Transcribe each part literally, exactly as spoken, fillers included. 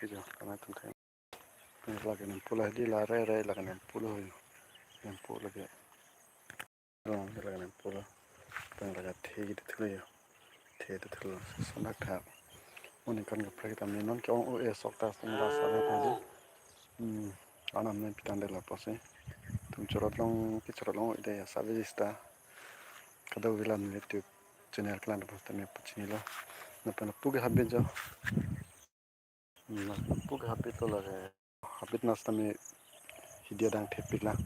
Video, kami tum thai. Lake nempo la di la re re lake nempo lo yo. Nempo lake. Rong lake nempo lo. Pen lake the gitu thulo yo. The itu thulo. Sondak tha. Mo ningkan kaprek tame non ke-ong o e sok ta sing la sa le tadi. Hmm. Anam ne pitan de la pose. Tum chorot long ke chorot long o ide ya sabe jista. Kadokave la YouTube channel kelang pos tame pachini lo. Na pen lapu ke habit jo. Hmm, lapu ke habit lo lake. Habit na sitame hidi adang thepik lang.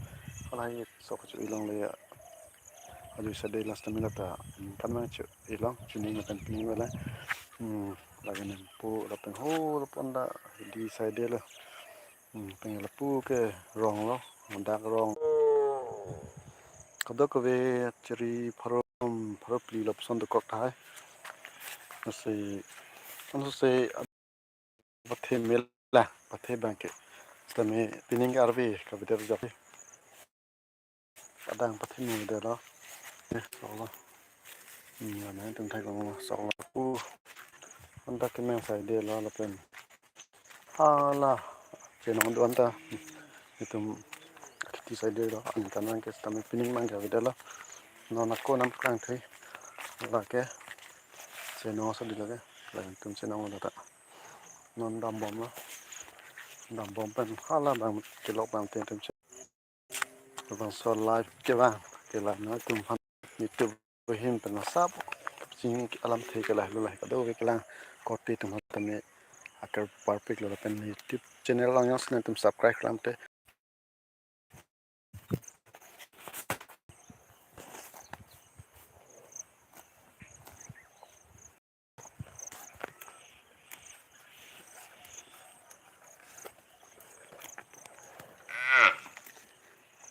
Halahei sok chu ilong le ya. Aju sade la sitame la ta, hmm, kan mang chu ilong, chuning lapen pining wala. Hmm, lake nempo lapen ho lapen da hidi side lo. Hmm, pen lapu ke rong lo, dak rong. Kadokave chiri pharo, pharo phli lo puson dokok tahai. Nasi, nasi pathe mela, pathe abang ke. Sitame pining arve kabider jok. Adang pathe mela lo. Eh, Allah. Hmm, ya na tum thai kong sok lo. Uh. Anta kemang side lo lapen. Hala. Chenong do anta. Itum akhiti side lo. Aningkan abang ke sitame pining abang kabider lo. Non ako nam klang thai. Lake. Chenong so di lake. Lapen tum chenong lo ta. Non dambom lo. Dambom pen hala abang kelok abang ten tum che. Labangso live ke abang. Ke la na tum han YouTube ahin pen asap. Sing alamthe ke lahelo lahai kadokave kelang korte tum han tame aker parpik lo lapen YouTube channel along jongsi nangtum subscribe klemkle te